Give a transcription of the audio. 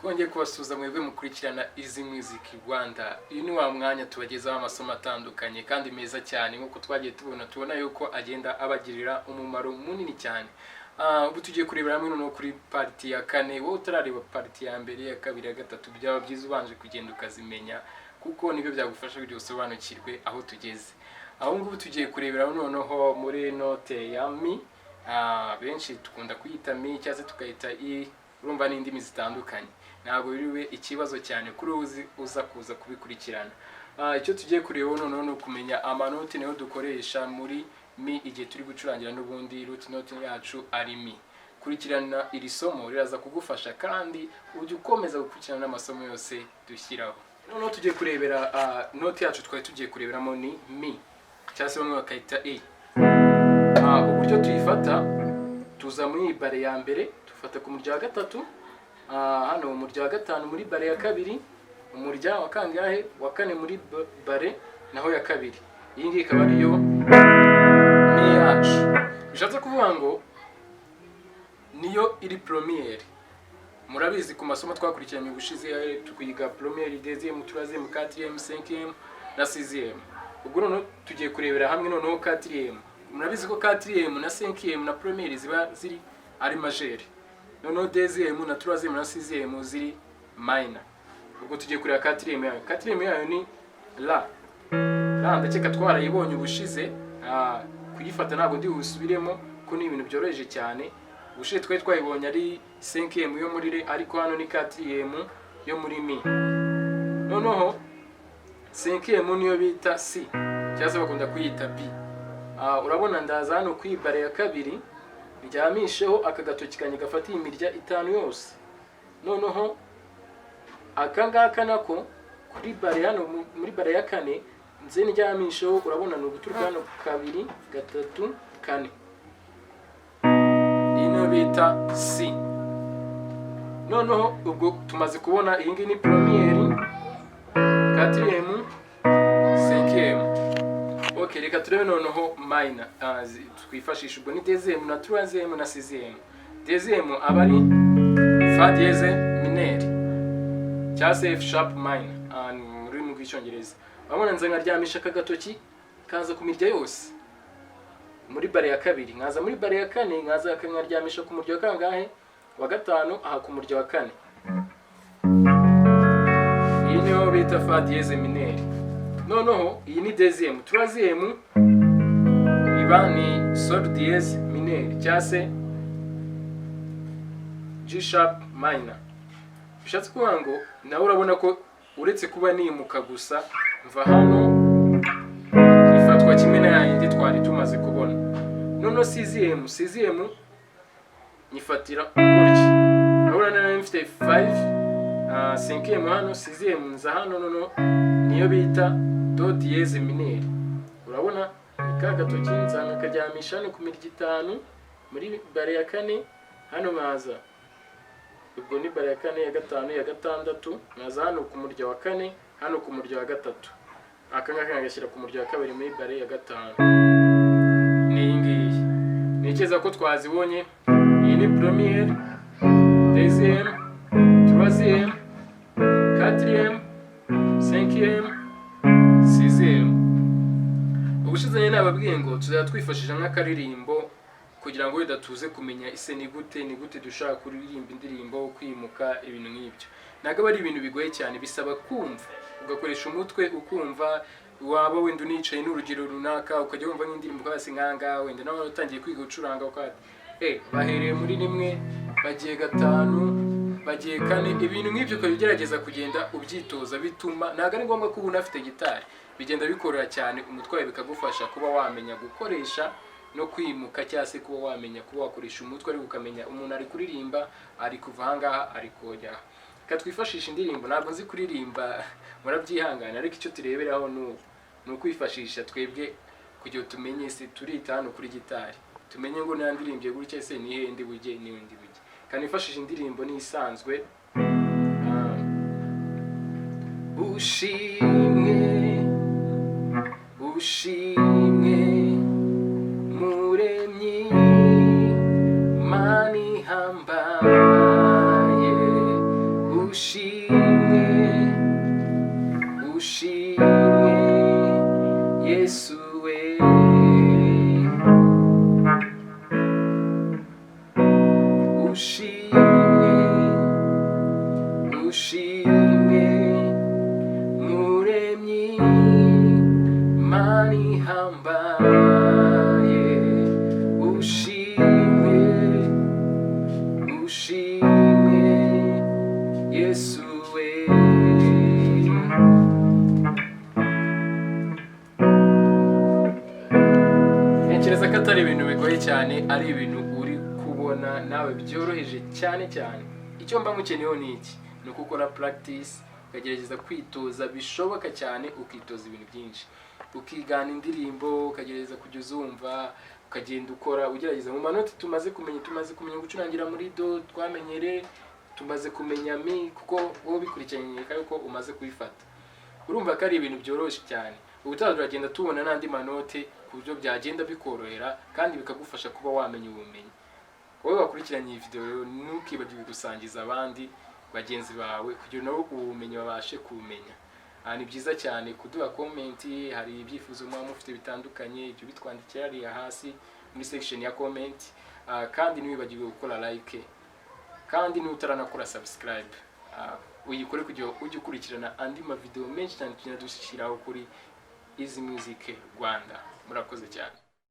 Twongeye kubasuhuza mwebwe mukurikirana Easy Music Rwanda. Uyu ni wa mwanya tubagezaho amasomo atandukanye kandi meza cyane, nk'uko twagiye tubona yuko agenda abagirira umumaro munini cyane. Ubu tugiye kurebera hamwe noneho kuri part ya kane. Wowe utarareba part ya mbere, ya kabiri, ya gatatu, byaba byiza ubanje kugenda ukazimenya, kuko nibyo byagufasha kugira usobanukirwe aho tugeze. Aho ngubu tugiye kurebera noneho muri note ya mi. Benshi dukunda kuyita mi cyangwa se tukayita i, urumva n'indimi zitandukanye, ntabwo biriwe ikibazo cyane kuri uzi uza kuza kubikurikirana. Icyo tugiye kureba noneho ni ukumenya amanoti niyo dukoresha muri mi igihe turi gucurangira n'ubundi root note yacu ari mi. Kurikirana iri somo riraza kugufasha, kandi ujye ukomeza gukurikirana n'amasomo yose dushyiraho. Noneho tugiye kurebera note yacu twari tugiye kureberamo ni mi, cyangwa se bamwe bakayita e. Uburyo tuyifata, tuza muri barre ya mbere, dufata ku murya wa gatatu, hano umurya wa gatanu muri barre ya kabiri, umurya wa kangahe? Wa kane muri barre naho ya kabiri. Iyi ngiyi ikaba ariyo mi yacu. Bishatse kuvuga ngo niyo iri première. Murabizi ku masomo twakurikiranye ubushize, tukiga première, deuxième, troisième, quatrième, cinquième na sixième. Ubwo noneho tugiye kurebera hamwe noneho quatrième. Murabizi ko quatrième na cinquième na première ziba ziri ari majeure, noneho deuxième na troisième na sixième ziri minor. Ubwo tugiye kureba quatrième yayo. Quatrième yayo ni la. La ndakeka twarayibonye ubushize. Kuyifata ntabwo ndi busubiremo ko ni ibintu byoroheje cyane. Ubushize twari twayibonye ari cinquième yo muri ré, ariko hano ni quatrième yo muri mi. Noneho cinquième niyo bita si, cyangwa se bakunda kuyita B. Urabona ndaza hano ku barre ya kabiri, ndyamisheho aka gatoki kanjye gafata iyi mirya itanu yose. Noneho aka ngaka nako kuri barre hano muri barre ya kane nze ndyamisheho. Urabona ni uguturuka hano kabiri, gatatu, kane. Iyi niyo bita si. Noneho ubwo tumaze kubona iyi ngiyi ni première, quatrième, cinquième. Ok, reka turebe noneho minor. Twifashisha ubwo ni deuxième na troisième na sixième. Deuxième aba ari fa dièse mineur cyangwa se F sharp minor, ni mu rurimi rw'Icyongereza. Urabona nza nkaryamisha aka gatoki kaza ku mirya yose muri barre ya kabiri, nkaza muri barre ya kane, nkaza nkaryamisha ku murya wa kangahe? Wa gatanu, aha ku murya wa kane. Iyi niyo bita fa dièse mineur. Noneho iyi ni deuxième. Troisième iba ni sol dièse mineur cyangwa se G sharp minor. Bishatse kuvuga ngo nawe urabona ko uretse kuba nimuka gusa mva hano, ifatwa kimwe na yindi twari tumaze kubona. Noneho sixième, sixième nyifatira gutya. Urabona nari mfite 5 cinquième hano, sixième nza hano. Noneho niyo bita do dièse mineur. Urabona ni ka gatoki nza nkakaryamisha hano ku mirya itanu muri barre ya kane. Hano nkaza, ubwo ni barre ya kane, ya gatanu, ya gatandatu, nkaza hano ku murya wa kane, hano ku murya wa gatatu, aka ngaka nkagashyira ku murya wa kabiri muri barre ya gatanu. Ni iyi ngiyi. Ntekereza ko twazibonye. Iyi ni première, deuxième, troisième, quatrième, cinquième, sixième. Ubushize nyine nababwiye ngo tuzajya twifashisha nk'akaririmbo kugira ngo wenda tuze kumenya ese ni gute dushobora kuririmba indirimbo, kwimuka, ibintu nk'ibyo. Ntabwo aba ari ibintu bigoye cyane, bisaba kumva, ugakoresha umutwe ukumva. Waba wenda unicaye n'urugero runaka, ukajya wumva nk'indirimbo ukaba nk'ahangaha, wenda nawe utangiye kwiga gucuranga, ukaba bahereye muri rimwe, bagiye gatanu, bagiye kane, ibintu nk'ibyo, ukajya ugerageza kugenda ubyitoza. Bituma ntabwo ari ngombwa ko uba unafite gitari, bigenda bikorera cyane umutwe wawe, bikagufasha kuba wamenya gukoresha no kwimuka, cyangwa se kuba wamenya kuba wakoresha umutwe, ariko ukamenya umuntu ari kuririmba ari kuva ahangaha ari kojya aha. Reka twifashishe indirimbo. Ntabwo nzi kuririmba, murabyihangana, ariko icyo tureberaho ni ukwifashisha twebwe kugira ngo tumenye se turita hano kuri gitari, tumenye ngo nandirimbye gutya se ni hehe ndi bujye, ni ndi bujye. Kandi nifashishe indirimbo ni isanzwe. Ushimwe, ushimwe, Muremyi, Mana ihambaye. Ushimwe, ushimwe Yesu we. Ushimwe, ushimwe Muremyi, Mana ihambaye. Ushimwe, ushimwe Yesu we. Ntekereza ko atari ibintu bigoye cyane, ari ibintu uri kubona nawe byoroheje cyane cyane. Icyo mba nkukeneyeho ni iki? Ni uko ukora practice, ukagerageza kwitoza bishoboka cyane, ukitoza ibintu byinshi, ukigana indirimbo, ukagerageza kujya uzumva, ukagenda ukora ugerageza mu manoti tumaze kumenya. Tumaze kumenya gucurangira muri do, twamenye re, tumaze kumenya mi, kuko wowe bikurikiranye nkeka yuko umaze kubifata. Urumva ko ari ibintu byoroshye cyane. Ubutaha turagenda tubona n'andi manote ku buryo byagenda bikorohera kandi bikagufasha kuba wamenya ubumenyi. Wowe wakurikiranye iyi video rero, ntukibagirwe gusangiza abandi bagenzi bawe kugira nabo ubu bumenyi babashe kubumenya. Ni byiza cyane kuduha comment. Hari ibyifuzo muba mufite bitandukanye, ibyo bitwandikira hariya hasi muri section ya comment. Kandi ntiwibagirwe gukora like, kandi niba utaranakora subscribe, uyikore kugira ngo ujye ukurikirana andi mavideo menshi cyane tugenda dushyiraho kuri Easy Music Rwanda. Murakoze cyane.